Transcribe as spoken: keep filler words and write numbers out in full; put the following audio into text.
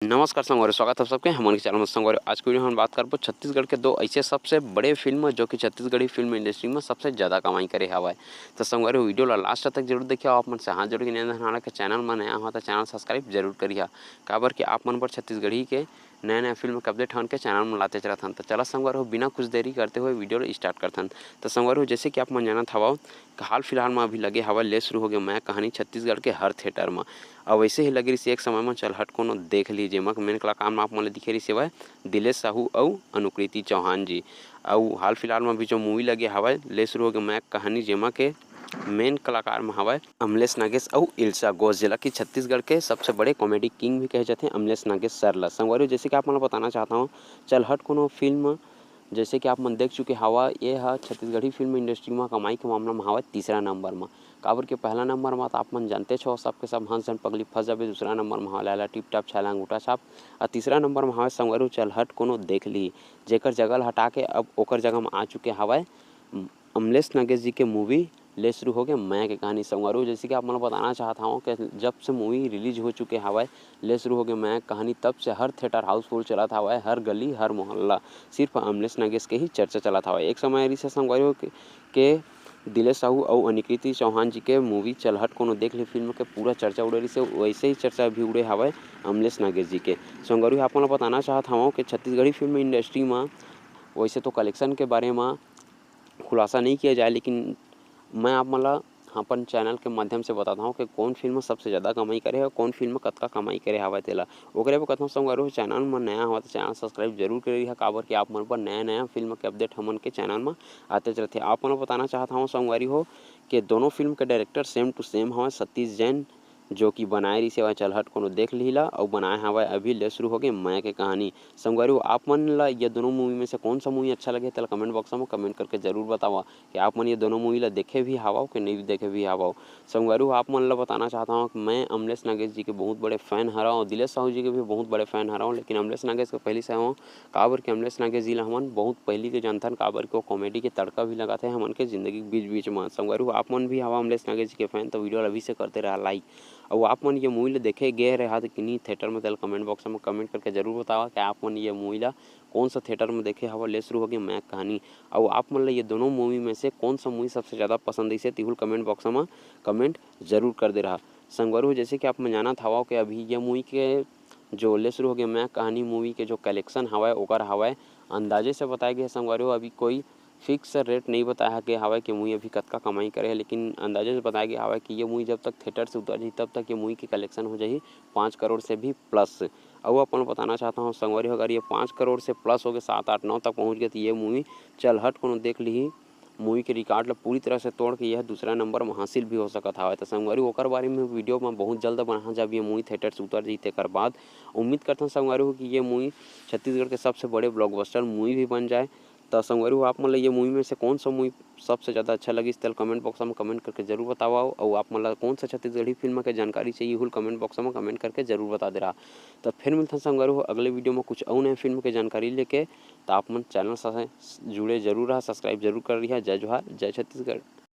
नमस्कार संगवारी, स्वागत है सबके हमन के चैनल में। संगवारी, आज के वीडियो में हम बात करबो छत्तीसगढ़ के दो ऐसे सबसे बड़े फिल्म, जो कि छत्तीसगढ़ी फिल्म इंडस्ट्री में सबसे ज़्यादा कमाई करे हवय। तो संगवारी, वीडियो ला लास्ट तक जरूर देखिए। आप मन से हाथ जोड़ के निवेदन हमारा के चैनल में नया हो तो चैनल सब्सक्राइब जरूर करिए, काबर कि आप मन पर छत्तीसगढ़ी के नया नया फिल्म के अपडेट हमन के चैनल में लाते चलत हन। तो चला संगवारी हो, बिना कुछ देरी करते हुए वीडियो ला स्टार्ट करथन। तो संगवारी हो, जैसे कि आप मन जानत हवव, हाल फिलहाल में अभी लगे हवय ले शुरू हो गए मैं कहानी छत्तीसगढ़ के हर थिएटर में। अब वैसे ही लगे रहिस एक समय में चल हट कोनो देख ली, जेमा के मेन कलाकार में आप मन ल दिखे रहिस हवय दिलेश साहू अउ अनुकृति चौहान जी। अउ हाल फिलहाल में अभी जो मूवी लगे हवय ले शुरू हो गए मैं कहानी, जेमा के मेन कलाकार में हवय अमलेश नागेश अउ इल्शा घोष, जेला कि छत्तीसगढ़ के सबसे बड़े कॉमेडी किंग भी कहे जाथे अमलेश नागेश सर ला। संगवारी हो, जैसे कि आप मन ल बताना चाहता हूँ, चल हट कोनो फिल्म जैसे कि आप मन देख चुके हवा, ये ह छत्तीसगढ़ी फिल्म इंडस्ट्री म कमाई के मामला म हवय तीसरा नंबर म। काबर के पहला नंबर म त आप मन जानते छो, सबके सब हंस झन पगली फंस जाबे, दूसरा नंबर म हवय लैला टिप टाप छैला अंगूठा छाप, अउ तीसरा नंबर म हवय संगवारी हो चल हट कोनो देख ली, जेकर जगह ल हटा के अब ओकर जगह म आ चुके हवय अमलेश नागेश जी के मूवी ले शुरू हो गए मैं के कहानी। संगवारी हो, जैसे कि आप मन ल बताना चाहत हवं कि जब से मूवी रिलीज हो चुके हवय ले शुरू हो गए मैं कहानी, तब से हर थिएटर हाउसफुल चलत हवय, हर गली हर मोहल्ला सिर्फ अमलेश नागेश के ही चर्चा चलत हवय। एक समय रिहिस हे संगवारी हो के, के दिलेश साहू अउ अनिकृति चौहान जी के मूवी चल हट कोनो देख ले फिल्म के पूरा चर्चा उड़े रिहिस हे, वैसे ही चर्चा भी उड़े हवय अमलेश नागेश जी के। संगवारी हो, आप मन ल बताना चाहत हवं कि छत्तीसगढ़ी फिल्म इंडस्ट्री म वैसे तो कलेक्शन के बारे म खुलासा नहीं किया जाए, लेकिन मैं आप मन ला अपन चैनल के माध्यम से बताता हूँ कि कौन फिल्म सबसे ज़्यादा कमाई करे है, कौन फिल्म कतका कमाई करे हवय तेला। ओकरे बर कथों संगवारी हो, चैनल म नया हवय तो चैनल सब्सक्राइब जरूर करे रहिहा, काबर कि आप मन पर नया नया फिल्म के अपडेट हमन के चैनल म आते रहथे। आप मन ल बताना चाहत हवं संगवारी हो कि दोनों फिल्म के डायरेक्टर सेम टू सेम हवय सतीश जैन, जो कि बनाए रिहिस हवय चल हट कोनो देख लिहिला, अउ बनाए हवय अभी ले शुरू हो गए मैं के कहानी। संगवारी हो, आप मन ला ये दोनों मूवी में से कौन सा मूवी अच्छा लगे, तेला कमेंट बॉक्स में कमेंट करके जरूर बतावा कि आप मन ये दोनों मूवी ला देखे भी हवव कि नहीं देखे भी हवव। संगवारी हो, आप मन ला बताना चाहता हूँ कि मैं अमलेश नागेश जी के बहुत बड़े फैन हरव और दिलेश साहू जी के भी बहुत बड़े फैन हरव, लेकिन अमलेश नागेश के पहली से हवं, काबर कि अमलेश नागेश जी ला हमन बहुत पहली के जानथन, काबर कि वो कॉमेडी के तड़का भी लगाथे हमन के जिंदगी के बीच बीच में। संगवारी हो, आप मन भी हवा अमलेश नागेश जी के फैन, तो वीडियो ला अभी से करते रहा लाइक। अउ आप मन ये मूवी ला देखे गए रहा कि नहीं थिएटर में, तेला कमेंट बॉक्स में कमेंट करके जरूर बतावा कि आप मन ये मूवी ला कौन सा थिएटर में देखे हवा ले शुरू हो गए मैं कहानी। अउ आप मन ला ये दोनों मूवी में से कौन सा मूवी सबसे ज़्यादा पसंद आइसे, तिहुल कमेंट बॉक्स में कमेंट जरूर कर दे रहा। संगवारी हो, जैसे कि आप मन जानत हवा कि अभी ये मूवी के जो ले शुरू हो गए मैं कहानी मूवी के जो कलेक्शन हवय ओकर हवय अंदाजे से बताए गए संगवारी हो, अभी कोई फिक्स रेट नहीं बताया गया हवय कि मूवी अभी कतका कमाई करे है, लेकिन अंदाजे से बताया गया हवय कि ये मूवी जब तक थिएटर से उतर जाही तब तक ये मूवी के कलेक्शन हो जाही पाँच करोड़ से भी प्लस। अउ अपन बताना चाहता हूँ संगवारी हो, अगर ये पाँच करोड़ से प्लस हो गए, सात आठ नौ तक पहुँच गए, तो ये मूवी चल हट कोनो देख लिही मूवी के रिकॉर्ड ला पूरी तरह से तोड़ के यह दूसरा नंबर में हासिल भी हो सकत हवय। तो संगवारी हो, ओकर बारे में वीडियो में बहुत जल्द बना जब ये मूवी थिएटर से उतर जाही, तेकर बाद उम्मीद करथन संगवारी हो कि ये मूवी छत्तीसगढ़ के सबसे बड़े ब्लॉकबस्टर मूवी भी बन जाए। तो संगवारी हो, आप मन ला ये मूवी में से कौन सा मूवी सबसे ज़्यादा अच्छा लगिस, तेला कमेंट बॉक्स में कमेंट करके जरूर बतावा। अउ आप मन ला कौन सा छत्तीसगढ़ी फिल्म के जानकारी चाहिए, हुल कमेंट बॉक्स में कमेंट करके जरूर बता दे रहा। तो फिर मिलथन संगवारी हो अगले वीडियो में कुछ अउ नए फिल्म के जानकारी लेके। तो आप मन चैनल से जुड़े जरूर रहा, सब्सक्राइब जरूर कर रहा। जय जोहार, जय छत्तीसगढ़।